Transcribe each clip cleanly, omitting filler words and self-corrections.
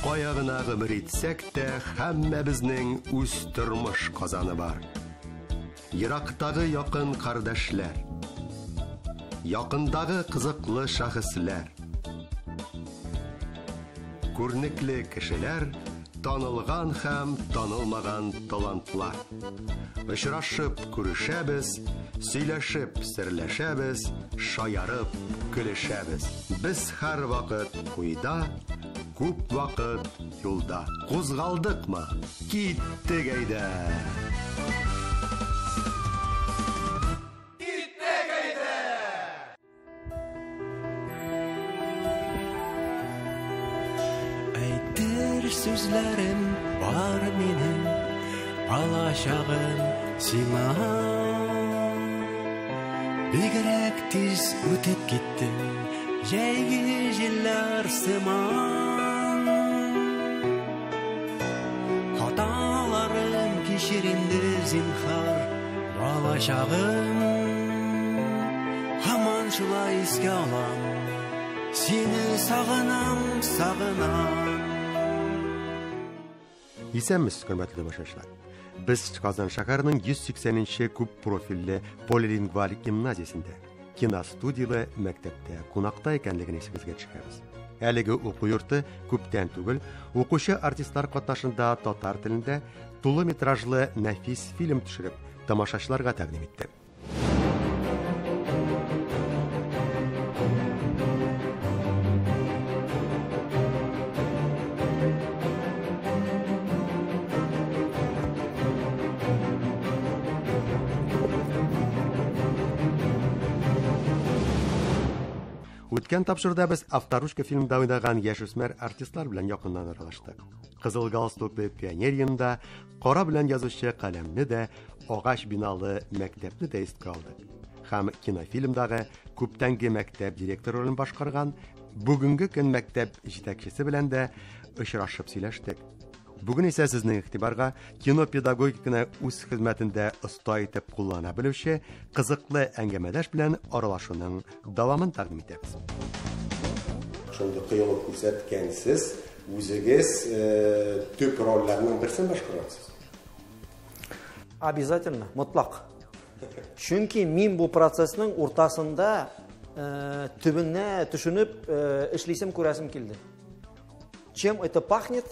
Кая гына гомер итсәк тә, һәммәбезнең үз тормыш казаны бар. Ерактагы якын кардәшләр, якындагы кызыклы шәхесләр, күренекле кешеләр, танылган һәм танылмаган талантлар. Очрашып күрешәбез, сөйләшеп серләшәбез, шаярып көлешәбез. Без һәрвакыт уйда, күп вакыт юлда. Кузгалдыкмы? Киттек әйдә! Әйтер сүзләрем бар минем, балачагым сиңа. Бигрәк тиз үтеп китте, җәйге җилләр сыман. Хаталарым кичер инде, зинһар, балачагым. Һаман шулай искә алам, сине сагынам, сагынам. Исәнмесез, хөрмәтле тамашачылар. Без Казан шәһәренең 180нче күп профильле полилингваль гимназиясендә, киностудияле мәктәптә кунакта икәнлеген исегезгә төшерәбез. Әлеге уку йорты күптән түгел укучы артистлар катнашында татар телендә тулы метражлы нәфис фильм төшереп, тамашачыларга тәкъдим итте. Үткән тапшыруда без Авторучка фильмында уйнаган яшүсмер артистлар белән якыннан аралаштык. Кызыл галстуклы пионерияны да, кара белән язучы каләмне дә, агач биналы мәктәпне дә искә алдык. Һәм кинофильмдагы күптәнге мәктәп директоры ролен башкарган бүгенге көн мәктәп җитәкчесе белән дә очрашып сөйләштек. Бүген исә сезнең игътибарга кино педагогиканы үз хезмәтендә оста итеп куллана белүче кызыклы әңгәмәдәш белән аралашуның дәвамын тәкъдим итәбез. Шундый кыюлык күрсәткәнсез, үзегез төп рольләрнең берсен башкарасыз. Обязательно, мотлак. Чөнки мин бу процессның уртасында төбенә төшенеп эшлисем, күрәсем килде. Чем это пахнет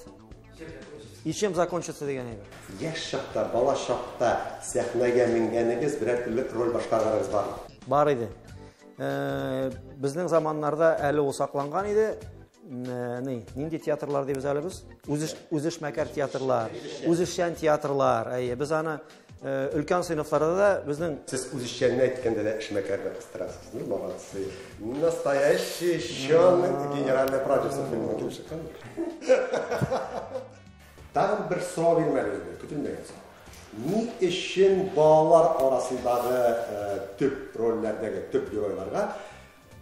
и чем закончится дигән әйбер. Яшь чакта, бала чакта сәхнәгә менгәнегез, берәр төрле роль башкарганыгыз бармы? Бар иде. Безнең заманнарда әле ул сакланган иде. Нинди театрлар дибез әле без? Үзешмәкәр театрлар, үзешчән театрлар. Әйе, без аны өлкән сыйныфларда да безнең Сез үзешчәнне әйткәндә дә эшмәкәрне кыстырасыз, ну, молодцы. Настоящий чын генеральный продюсер фильмы килеп чыккан. Тагын бер сорау бирмәле инде, көтелмәгән сорау. Ни өчен балалар арасындагы төп рольләрдәге төп геройларга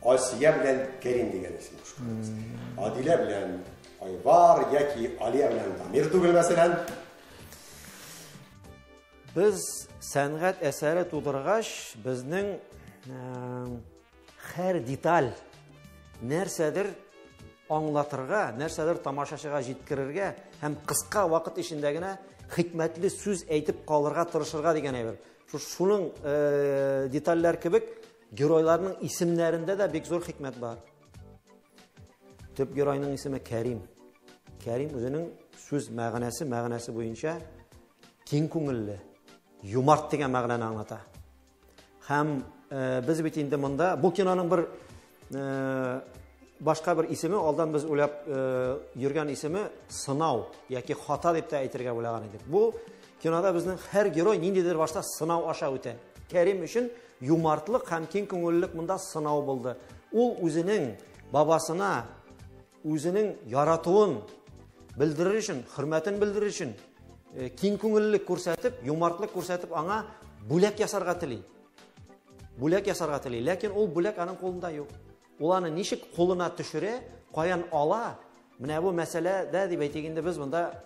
Асия белән Кәрим дигән исем кушканбыз? Адилә белән Айвар яки Алия белән Дамир түгел, мәсәлән. Без сәнгать әсәре тудыргач, безнең һәр деталь нәрсәдер аңлатырга, нәрсәдер тамашачыга җиткерергә һәм кыска вакыт эчендә генә хикмәтле сүз әйтеп калырга тырышырга дигән әйбер. Шуның детальләр кебек геройларның исемнәрендә дә бик зур хикмәт бар. Төп геройның исеме Кәрим. Кәрим үзенең сүз мәгънәсе буенча киң күңелле, юмарт дигән мәгънәне аңлата. Һәм без бит инде монда бу киноның бер башка бер исеме, алдан без уйлап йөргән исеме сынау яки хата дип тә әйтергә уйлаган идек. Бу кинода безнең һәр герой ниндидер башта сынау аша үтә. Кәрим өчен юмартлык һәм киң күңеллелек монда сынау булды. Ул үзенең бабасына үзенең яратуын белдерер өчен, хөрмәтен белдерер өчен киң күңеллелек күрсәтеп, юмартлык күрсәтеп аңа бүләк ясарга тели. Бүләк ясарга тели, ләкин ул бүләк аның кулында юк. Ул аны ничек кулына төшерә, каян ала? Менә бу мәсьәләдә дип әйтик инде без монда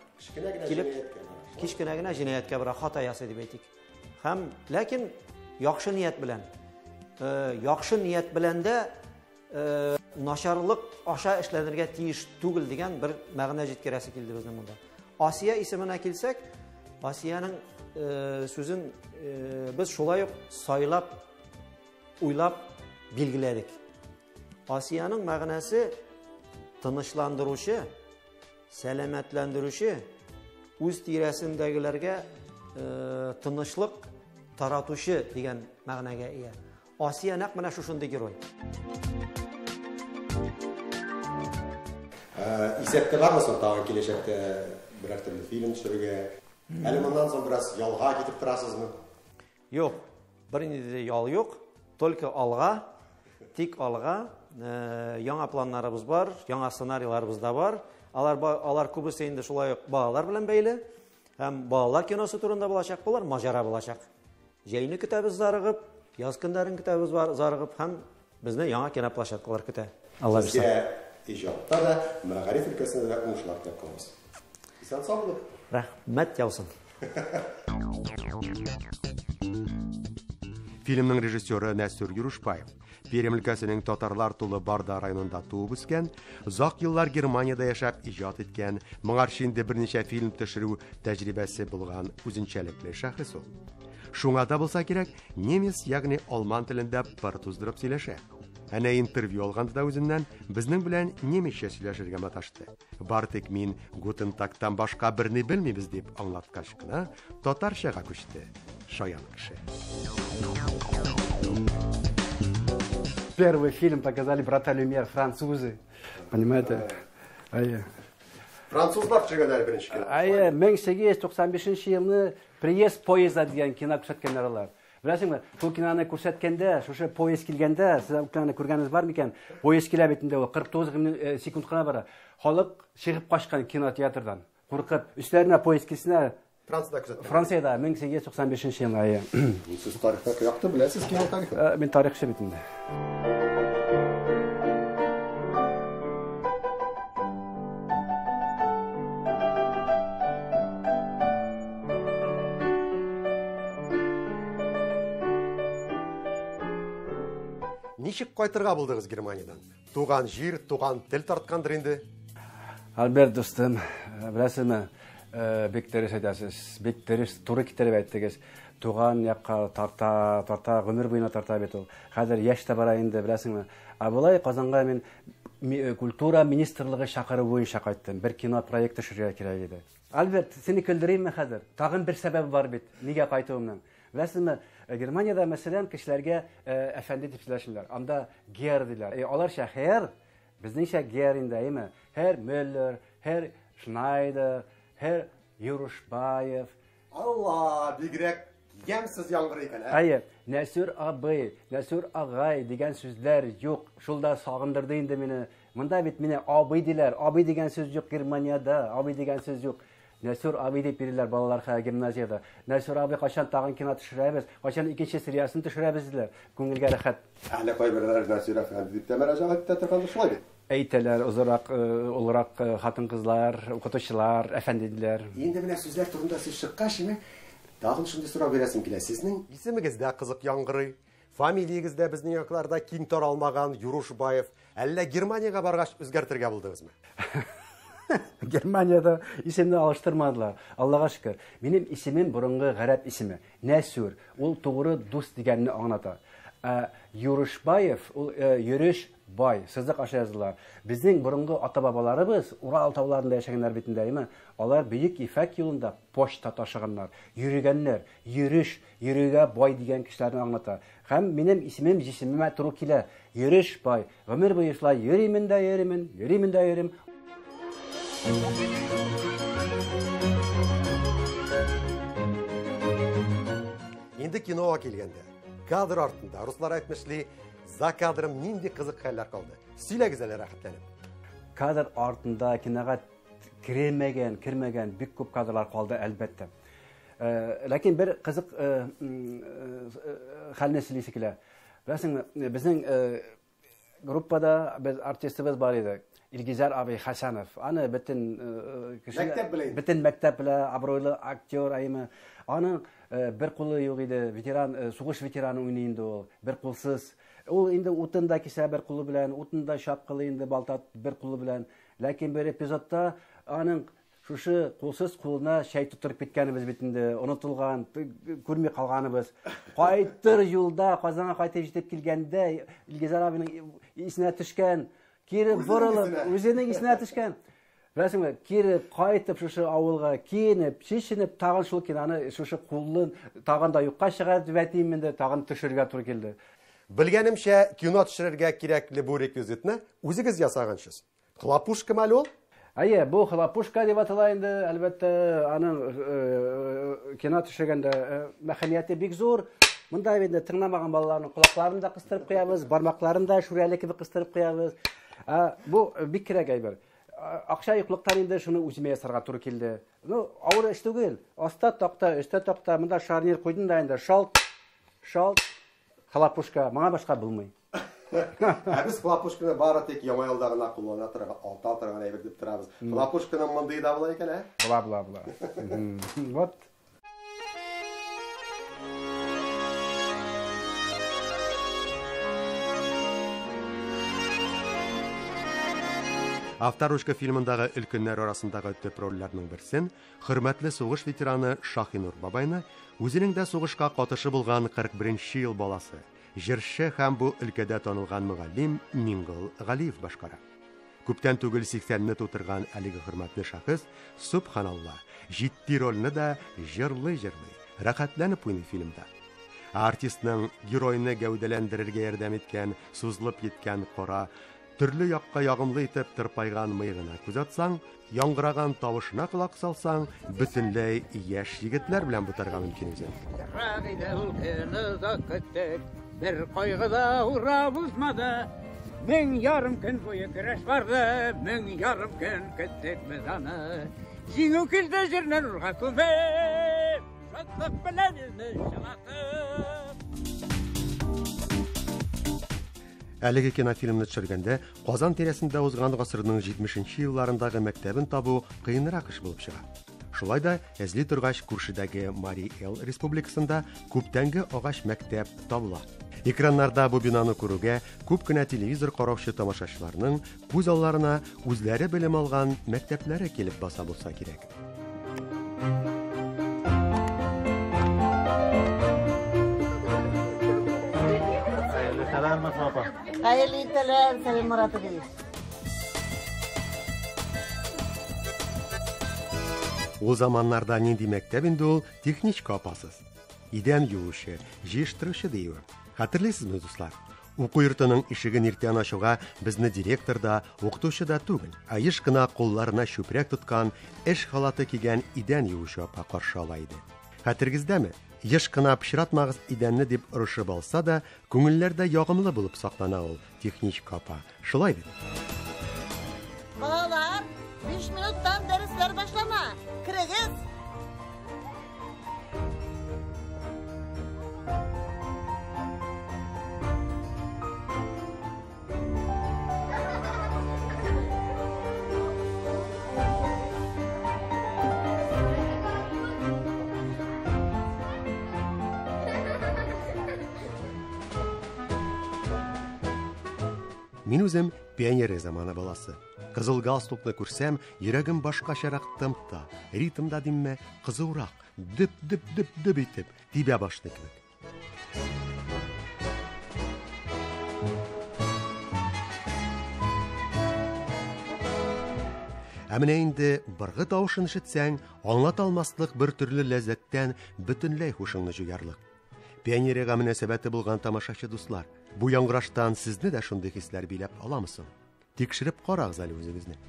килеп кечкенә генә җинаятькә бара, хата ясый дип әйтик. Һәм ләкин яхшы ният белән. Яхшы ният белән дә начарлык аша эшләнергә тиеш түгел дигән бер мәгънә җиткерәсе килде безнең монда. Асия исеменә килсәк, Асиянең сүзен без шулай ук сайлап, уйлап билгеләдек. Асиянең мәгънәсе тынычландыручы, сәламәтләндерүче, үз тирәсендәгеләргә тынычлык таратучы дигән мәгънәгә ия. Асия нәкъ менә шушындый герой. Исәптә бармы соң тагын киләчәктә берәр төрле фильм төшерергә? Әле моннан соң бераз ялга китеп торасызмы? Юк, бернинди дә ял юк, только алга, тик алга. Яңа планнарыбыз бар, яңа сценарийларыбыз да бар. Алар күбесе инде шулай ук балалар белән бәйле. Һәм балалар киносы турында булачак, булар маҗара булачак. Җәйне көтәбез зарыгып, яз көннәрен көтәбез зарыгып һәм безне яңа киноплощадкалар көтә. Алла бирсә. Сезгә иҗатта да, мәгариф өлкәсендә дә уңышлар теләп калабыз. Исән сау булыгыз. Рәхмәт яусын. Фильмның режиссеры Нәсүр Юрушбаев. Пермь өлкәсенең татарлар тулы Барда районында туып үскән, озак еллар Германиядә яшәп иҗат иткән, моңарчы инде берничә фильм төшерү тәҗрибәсе булган үзенчәлекле шәхес ул. Шуңа да булса кирәк, немец, ягъни алман телендә пыр туздырып сөйләшә. Әнә интервью алганда да үзеннән безнең белән немецчә сөйләшергә маташты. Бар тик мин гутен тагтан башка берни белмибез дип аңлаткач кына татарчага күчте. Шаян кеше. Первый фильм показали брата Люмьер, французы. Понимаете? Әйе. Французлар төшергәннәр беренче кино. Әйе, 1895 елны Приезд поезда дигән кино күрсәткәннәр алар. Беләсеңме, шул киноны күрсәткәндә, шушы поезд килгәндә, сез ул киноны күргәнегез бар микән? Поезд килә бит инде ул, 49 секунд кына бара. Халык чыгып качкан кинотеатрдан. Куркып, өсләренә поезд килсенә. Франциядә күрсәткән. Франциядә 1895 елны, әйе. Сез тарихта якты беләсез кино тарихын. Мин тарихчы бит инде. Ничек кайтырга булдыгыз Германиядән? Туган җир, туган тел тарткандыр инде. Альберт дустым, беләсезме, бик дөрес әйтәсез, бик дөрес туры китереп әйттегез. Туган якка тарта, тарта, гомер буена тарта бит ул. Хәзер яшь тә бара инде, беләсеңме? Ә болай Казанга мин культура министрлыгы чакыру буенча кайттым. Бер кино проект төшерергә кирәк иде. Альберт, сине көлдерәйме хәзер? Тагын бер сәбәбе бар бит, нигә кайтуымның. Беләсезме, Германиядә, мәсәлән, кешеләргә әфәнде дип сөйләшәләр. Анда гер диләр. Аларча хер, безнеңчә гер инде, әйеме? Хер Мюллер, хер Шнайдер, хер Юрушбаев. Алла, бигрәк ямьсез яңгырый икән, ә? Әйе, Нәсүр абый, Нәсүр агай дигән сүзләр юк. Шул да сагындырды инде мине. Монда бит мине абый диләр. Абый дигән сүз юк Германиядә, абый дигән сүз юк. Нәсүр абый дип бирделәр балаларга гимназиядә. Нәсүр абый кайчан тагын кино төшерәбез, кайчан икенче сериясын төшерәбез диләр. Күңелгә рәхәт. Әле кайберләр Нәсүр әфәнде дип тә мөрәҗәгать итә торгандыр, шулай бит? Әйтәләр, озырак, олырак хатын-кызлар, укытучылар, әфәнде диләр. Инде менә сүзләр турында сүз чыккач, менә тагын шундый сорау бирәсем килә. Сезнең исемегез дә кызык яңгырый. Фамилиягез дә безнең якларда киң таралмаган Юрушбаев. Әллә Германиягә баргач үзгәртергә булдыгызмы? Германиядә исемне алыштырмадылар. Аллага шөкер. Минем исемем борынгы гарәп исеме. Нәсүр. Ул тугры дус дигәнне аңлата. Юрушбаев, ул йөреш бай, сызык аша яздылар. Безнең борынгы ата-бабаларыбыз Урал тауларында яшәгәннәр бит инде, әйеме? Алар Бөек Ифәк юлында почта ташыганнар, йөрегәннәр, йөреш, йөрегә бай дигән кешеләрне аңлата. Һәм минем исемем җисемемә туры килә. Йөреш бай. Гомер буе шулай йөримен дә йөримен, йөримен дә йөрим. Инде кинога килгәндә, кадр артында, руслар әйтмешли, за кадром нинди кызык хәлләр калды? Сөйләгез әле рәхәтләнеп. Кадр артында кинога кермәгән бик күп кадрлар калды, әлбәттә. Ләкин бер кызык хәлне сөйлисе килә. Беләсеңме, безнең группада без артистыбыз бар иде. Илгизәр абый Хәсәнов. Аны бөтен кеше Мәктәп белә инде. Бөтен мәктәп белә, абруйлы актер әйме. Аның бер кулы юк иде, ветеран, сугыш ветераны уйный инде ул, бер кулсыз. Ул инде утын да кисә бер кулы белән, утын да чапкылый инде балта бер кулы белән. Ләкин бер эпизодта аның шушы кулсыз кулына чәй тоттырып киткәнебез бит инде, онытылган, күрми калганыбыз. Кайтыр юлда Казанга кайтып җитеп килгәндә Илгизәр абының исенә төшкән, кире борылып, үзенең исенә төшкән. Беләсеңме, кире кайтып шушы авылга киенеп, чишенеп, тагын шул киноны, шушы кулын тагын да юкка чыгарып дип әйтим инде, тагын төшерергә туры килде. Белгәнемчә, кино төшерергә кирәкле бу реквизитны үзегез ясагансыз. Хлопушка әле ул? Әйе, бу хлопушка дип атала инде, әлбәттә, аның кино төшергәндә мәхәллияте бик зур. Монда инде тыңламаган балаларның колакларын да кыстырып куябыз, бармакларын да шүрәле кебек кыстырып куябыз. Бу бик кирәк әйбер. Акча юклыктан инде шуны үземә ясарга туры килде. Ну, авыр эш түгел. Аста такта, өстә такта, монда шарнир куйдым да инде шалт, шалт, хлопушка, моңа башка булмый. Ә без хлопушканы бары тик яңа елда гына куллана торган, ата торган әйбер дип торабыз. Хлопушканың мондые да була икән, ә? Була, була, була. Вот. Авторучка фильмындагы өлкәннәр арасындагы төп рольләрнең берсен хөрмәтле сугыш ветераны Шаһинур бабайны үзенең дә сугышка катышы булган 41 ел баласы, җырчы һәм бу өлкәдә танылган мөгаллим Миңгол Галиев башкара. Күптән түгел 80-не тутырган әлеге хөрмәтле шәхес, субханалла, җитди рольне дә җырлый-җырлый, рәхәтләнеп уйный фильмда. Артистның геройны гәүдәләндерергә ярдәм иткән, сузылып киткән кара, төрле якка ягымлы итеп тырпайган мыегына күз атсаң, яңгыраган тавышына колак салсаң, бөтенләй яшь егетләр белән бутарга мөмкин үзен. Ерак иде ул көн, озак көттек, бер кайгы да урап узмады. 1500 көн буе көрәш барды, 1500 көн көттек без аны. Җиңү килде җирне нурга күмеп, шатлык белән илне чылатып. Әлеге кинофильмны төшергәндә Казан тирәсендә узган гасырның 70 елларындагы мәктәбен табу кыенрак эш булып чыга. Шулай да эзли торгач күршедәге Марий Эл республикасында күптәнге агач мәктәп табыла. Экраннарда бу бинаны күрүгә күп кенә телевизор караучы тамашачыларның күз алларына үзләре белем алган мәктәпләре килеп баса булса кирәк. Хәерле иртәләр, Сәлим Моратович. Ул заманнарда нинди мәктәп инде ул техничка апасыз. Идән юучы, җыештыручы диюе. Хәтерлисезме, дуслар? Уку йортының ишеген иртән ачуга безне директор да, укытучы да түгел, ә еш кына кулларына чүпрәк тоткан, эш халаты кигән идән юучы апа каршы ала иде. Хәтергездәме? Еш кына пычратмагыз идәнне дип орышып алса да, күңелләрдә ягымлы булып саклана ул техничка апа. Шулай бит? Балалар, 5 минуттан дәресләр башлана. Керегез. Мин үзем пионерия заманы баласы. Кызыл галстукны күрсәм, йөрәгем башкачарак темпта, ритмда димме, кызурак, дөп-дөп-дөп-дөп итеп тибә башлый кебек. Ә менә инде быргы тавышын ишетсәң, аңлата алмаслык бер төрле ләззәттән бөтенләй һушыңны җуярлык. Пионериягә мөнәсәбәте булган тамашачы дуслар, бу яңгыраштан сезне дә шундый хисләр биләп аламы соң? Тикшереп карагыз әле үзегезне.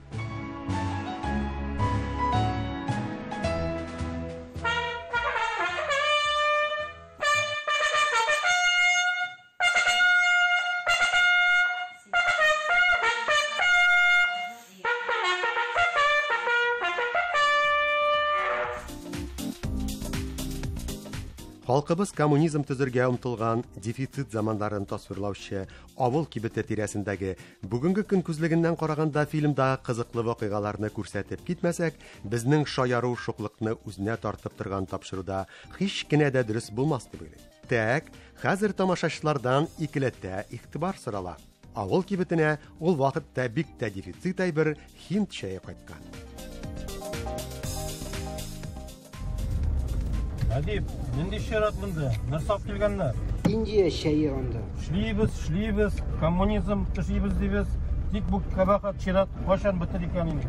Халкыбыз коммунизм төзергә омтылган дефицит заманнарын тасвирлаучы авыл кибете тирәсендәге бүгенге көн күзлегеннән караганда фильмда кызыклы вакыйгаларны күрсәтеп китмәсәк, безнең шаяру шуклыкны үзенә тартып торган тапшыруда һич кенә дә дөрес булмас дип уйлыйм. Тәк, хәзер тамашачылардан икеләтә игътибар сорала. Авыл кибетенә ул вакытта бик тә дефицит әйбер һинд чәе кайткан. Әдип, нинди чират монда? Нәрсә алып килгәннәр? Индия чәе анда. Эшлибез, эшлибез, коммунизм төшибез дибез. Тик бу кабахәт чират кайчан бетер икән инде?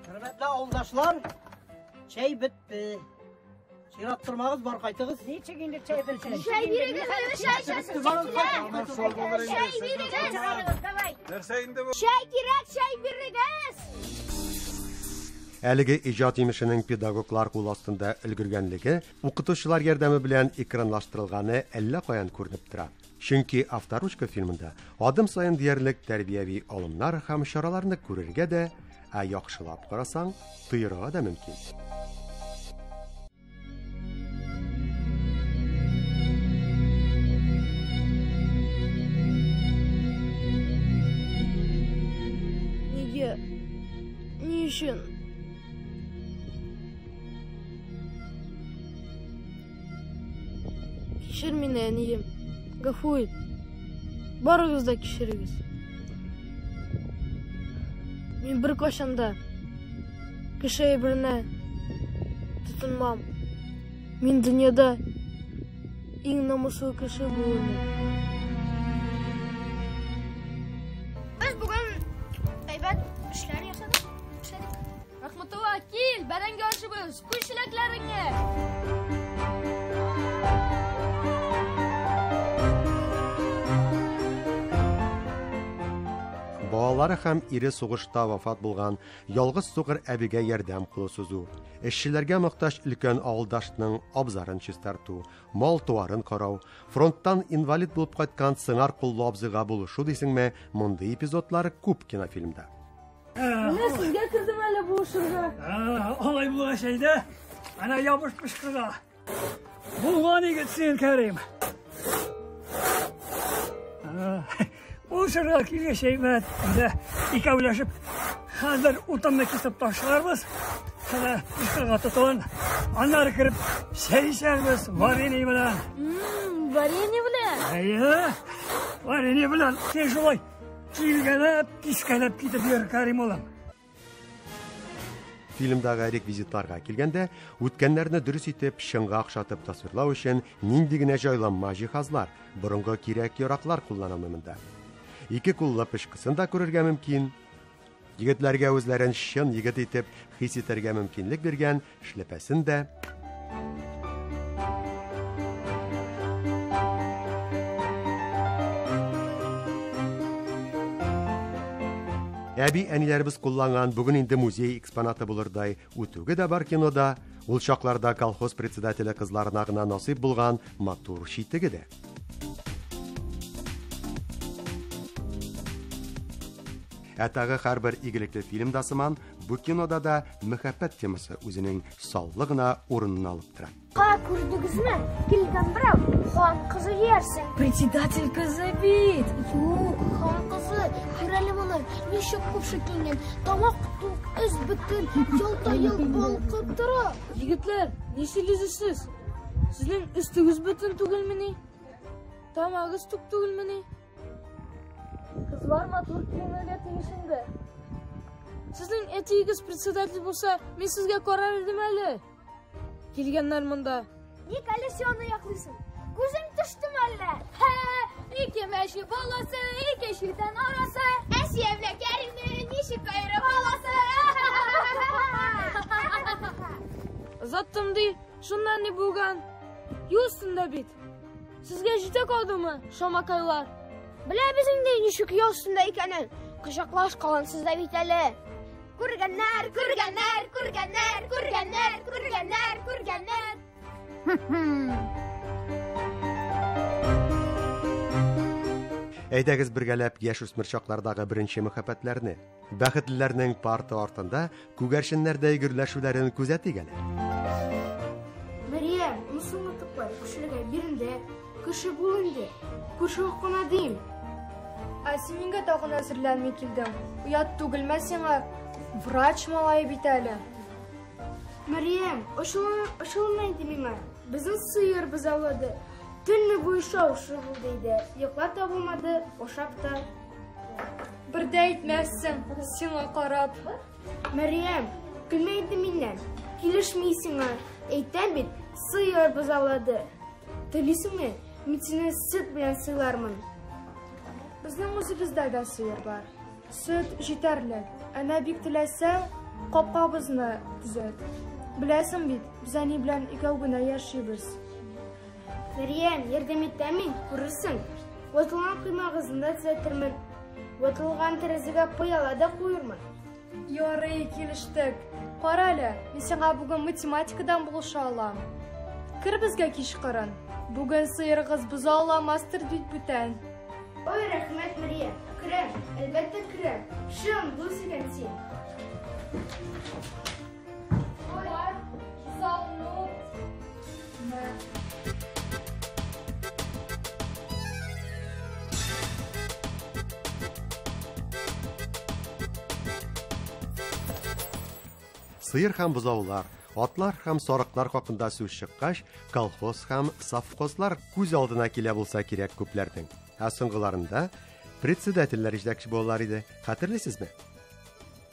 Хөрмәтле авылдашлар, чәй бетте. Чират тормагыз, бар кайтыгыз. Ничек инде чәй бетсен? Чәй бирегез, чәй чәй Чәй бирегез. Давай. Нәрсә инде бу? Чәй кирәк, чәй бирегез. Әлеге иҗат имешенең педагоглар кул астында өлгергәнлеге, укытучылар ярдәме белән экранлаштырылганы әллә каян күренеп тора. Чөнки Авторучка фильмында адым саен диярлек тәрбияви алымнар һәм чараларны күрергә дә, ә яхшылап карасаң, тоерга да мөмкин. Нигә? Ни өчен? Кичер мине, әнием. Гафу ит. Барыгыз да кичерегез. Мин беркайчан да кеше әйберенә тотынмам. Мин дөньяда иң намуслы кеше булырмын. Без бүген әйбәт эшләр ясадык. Эшләдек. Рахматулла, кил, бәрәңге ашыйбыз. Куй чиләкләреңне. Балалары һәм ире сугышта вафат булган ялгыз сукыр әбигә ярдәм кулы сузу, эшчеләргә мохтаҗ өлкән авылдашның абзарын чистарту, мал-туарын карау, фронттан инвалид булып кайткан сыңар куллы абзыйга булышу дисеңме, мондый эпизодлар күп кинофильмда. Менә сезгә кердем әле булышырга. Алай булгач әйдә, әнә ябыш пычкыга. Булган егет син, Кәрим. Булышырга килгәч әйбәт. Әйдә, икәүләшеп хәзер утынны кисеп ташларбыз. Әнә пычкыга тотын. Аннары кереп чәй эчәрбез, варенье белән. Варенье белән? Әйе, варенье белән. Син шулай килгәләп, кискәләп китеп йөр, Кәрим улым. Фильмдагы реквизитларга килгәндә, үткәннәрне дөрес итеп, чынга охшатып тасвирлау өчен нинди генә җайланма җиһазлар, борынгы кирәк-яраклар кулланылмый монда. Ике куллы пычкысын да күрергә мөмкин. Егетләргә үзләрен чын егет итеп хис итәргә мөмкинлек биргән эшләпәсен дә. Әби әниләребез кулланган бүген инде музей экспонаты булырдай үтүге дә бар кинода. Ул чакларда колхоз председателе кызларына гына насыйп булган матур читеге дә. Ә тагы һәрбер игелекле фильмда сыман, бу кинода да мәхәббәт темасы үзенең саллы гына урынын алып тора. Ка күрдегезме? Килгән берәү, хан кызы диярсең. Председатель кызы бит. Юк, хан кызы. Күр әле моны, ничек купшы киенгән. Тамак тук, эз бөтен, ялта-йолт балкып тора. Егетләр, ни сөйлисез сез? Сезнең өстегез бөтен түгелмени? Тамагыз тук түгелмени? Кызлар матур киенергә тиеш инде. Сезнең әтиегез председатель булса, мин сезгә карар идем әле. Килгәннәр монда. Ник әле син аны яклыйсың? Күзең төштеме әллә? Һә, ике мәче баласы, ике читән арасы. Әсия белән Кәримне ничек аерып аласы? Озаттым ди, шуннан ни булган? Юл өстендә бит. Сезгә җитә калдымы, шамакайлар? Беләбез инде ничек юл өстендә икәнен. Кочаклашкансыз да бит әле. Күргәннәр, күргәннәр, күргәннәр, күргәннәр, күргәннәр, күргәннәр. Әйдәгез бергәләп яшүсмер чаклардагы беренче мәхәббәтләрне, бәхетлеләрнең парта артында күгәрченнәрдәй гөрләшүләрен күзәтик әле. Мәрьям, монысын онытып куй, кешеләргә бирендә, кеше бул инде. Күрше хакына дим. Ә син нигә тагын әзерләнми килдең? Оят түгелме сиңа? Врач малае бит әле. Мәрьям, ачуланма инде миңа. Безнең сыер бозаулады. Төнне буе шау-шу булды иде. Йоклап та булмады, ашап та. Бер дә әйтмәссең, сиңа карап. Мәрьям, көлмә инде миннән. Килешми сиңа. Әйтәм бит, сыер бозаулады. Телисеңме? Мин сине сөт белән сыйлармын. Безнең үзебездә дә сыер бар. Сөт җитәрлек. Әнә бик теләсәң, капкабызны төзәт. Беләсең бит, без әни белән икәү генә яшибез. Мәрьям, ярдәм итәм мин, күрерсең. Ватылган коймагызны да төзәтермен. Ватылган тәрәзәгә пыяла да куермын. Ярый, килештек. Кара әле, мин сиңа бүген математикадан булыша алам. Кер безгә кичкырын. Бүген сыерыгыз бозауламастыр бит бүтән. Ой, рәхмәт, Мәрьям. Керәм, әлбәттә керәм. Чын дус икән син. Бар, бозауны. Сыер һәм бозаулар, атлар һәм сарыклар хакында сүз чыккач, колхоз һәм совхозлар күз алдына килә булса кирәк күпләрнең. Ә соңгыларында председательләр җитәкче булалар иде. Хәтерлисезме?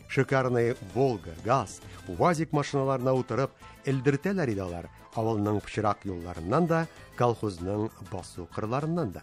Шикарный Волга, ГАЗ, УАЗик машиналарына утырып элдертәләр иде алар авылның пычрак юлларыннан да, колхозның басу кырларыннан да.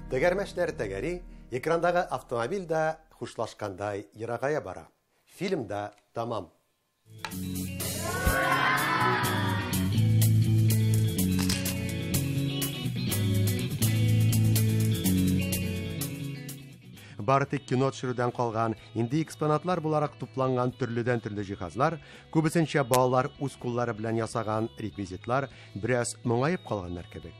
Тәгәрмәчләр тәгәри, экрандагы автомобиль дә хушлашкандай ерагая бара. Фильм да тамам. Бары тик кино төшерүдән калган, инде экспонатлар буларак тупланган төрледән-төрле җиһазлар, күбесенчә балалар үз куллары белән ясаган реквизитлар бераз моңаеп калганнар кебек.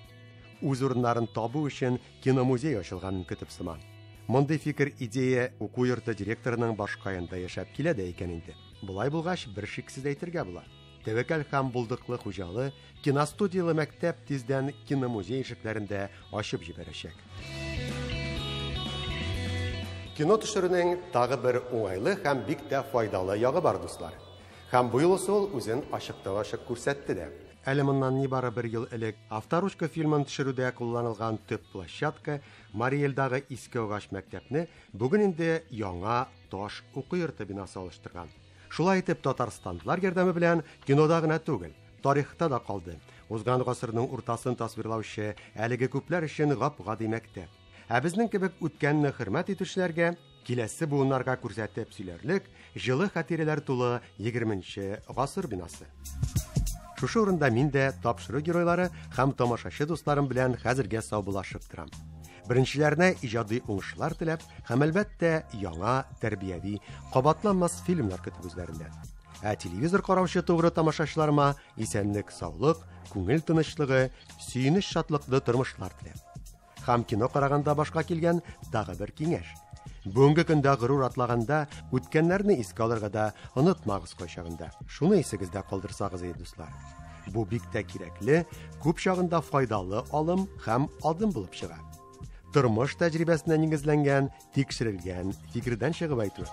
Үз урыннарын табу өчен киномузей ачылганын көтеп сыман. Мондый фикер идея уку йорты директорының башкаенда яшәп килә дә икән инде. Болай булгач, бер шиксез әйтергә була. Тәвәккәл һәм булдыклы хуҗалы киностудиялы мәктәп тиздән киномузей ишекләрен дә ачып җибәрәчәк. Кино төшерүнең тагы бер уңайлы һәм бик тә файдалы ягы бар, дуслар. Һәм бу юлысы ул үзен ачыктан-ачык күрсәтте дә. Әле моннан нибары бер ел элек Авторучка фильмын төшерүдә кулланылган төп площадка Марий Элдагы Иске Агач мәктәпне бүген инде яңа таш уку йорты бинасы алыштырган. Шулай итеп татарстанлылар ярдәме белән кинода гына түгел, тарихта да калды. Узган гасырның уртасын тасвирлаучы әлеге күпләр өчен гап-гади мәктәп. Ә безнең кебек үткәнне хөрмәт итүчеләргә, киләсе буыннарга күрсәтеп сөйләрлек җылы хатирәләр тулы 20 гасыр бинасы. Шушы урында мин дә тапшыру геройлары һәм тамашачы дусларым белән хәзергә саубуллашып торам. Беренчеләренә иҗади уңышлар теләп һәм әлбәттә яңа тәрбияви, кабатланмас фильмнар көтеп үзләреннән. Ә телевизор караучы тугры тамашачыларыма исәнлек, саулык, күңел тынычлыгы, сөенеч шатлыклы тормышлар теләп. Һәм кино караганда башка килгән тагы бер киңәш. Бүгенге көндә горур атлаганда үткәннәрне искә алырга да онытмагыз кайчагында. Шуны исегездә калдырсагыз иде, дуслар. Бу бик тә кирәкле, күп чагында файдалы алым һәм адым булып чыга. Тормыш тәҗрибәсенә нигезләнгән, тикшерелгән фикердән чыгып әйтү.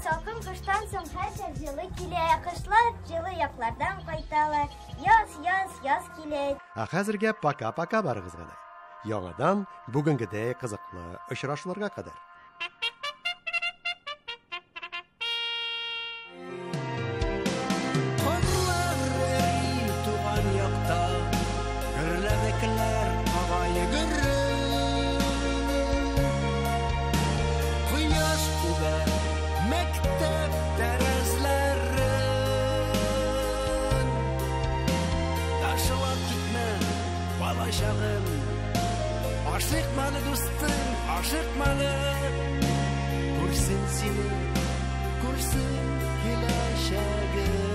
Салкын кыштан соң хәзер җылы килә, кышлар җылы яклардан кайталар. Яз, яз, яз килә. Ә хәзергә пока-пока барыгызга да. Яңадан бүгенгедәй кызыклы очрашуларга кадәр. Карлар эри туган якта, гөрләвекләр ага йөгереп. Кояш үбә мәктәп тәрәзләрен. Ташлап китмә, балачагым, ашыкмалы дустым, ашыкмалы. Күрсен сине, күрсен киләчәгем.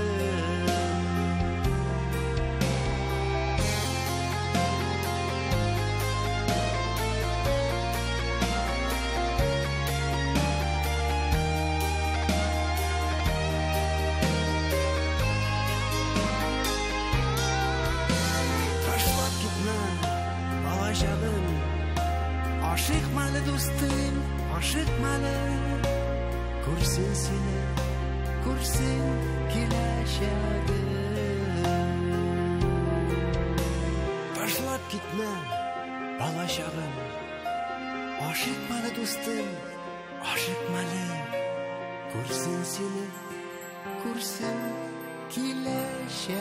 Ашыкма әле, дустым, ашыкма әле. Күрсен сине, күрсен киләчәгем. Ташлап китмә, балачагым. Ашыкма әле, дустым, ашыкма әле. Күрсен сине, күрсен киләчәгем.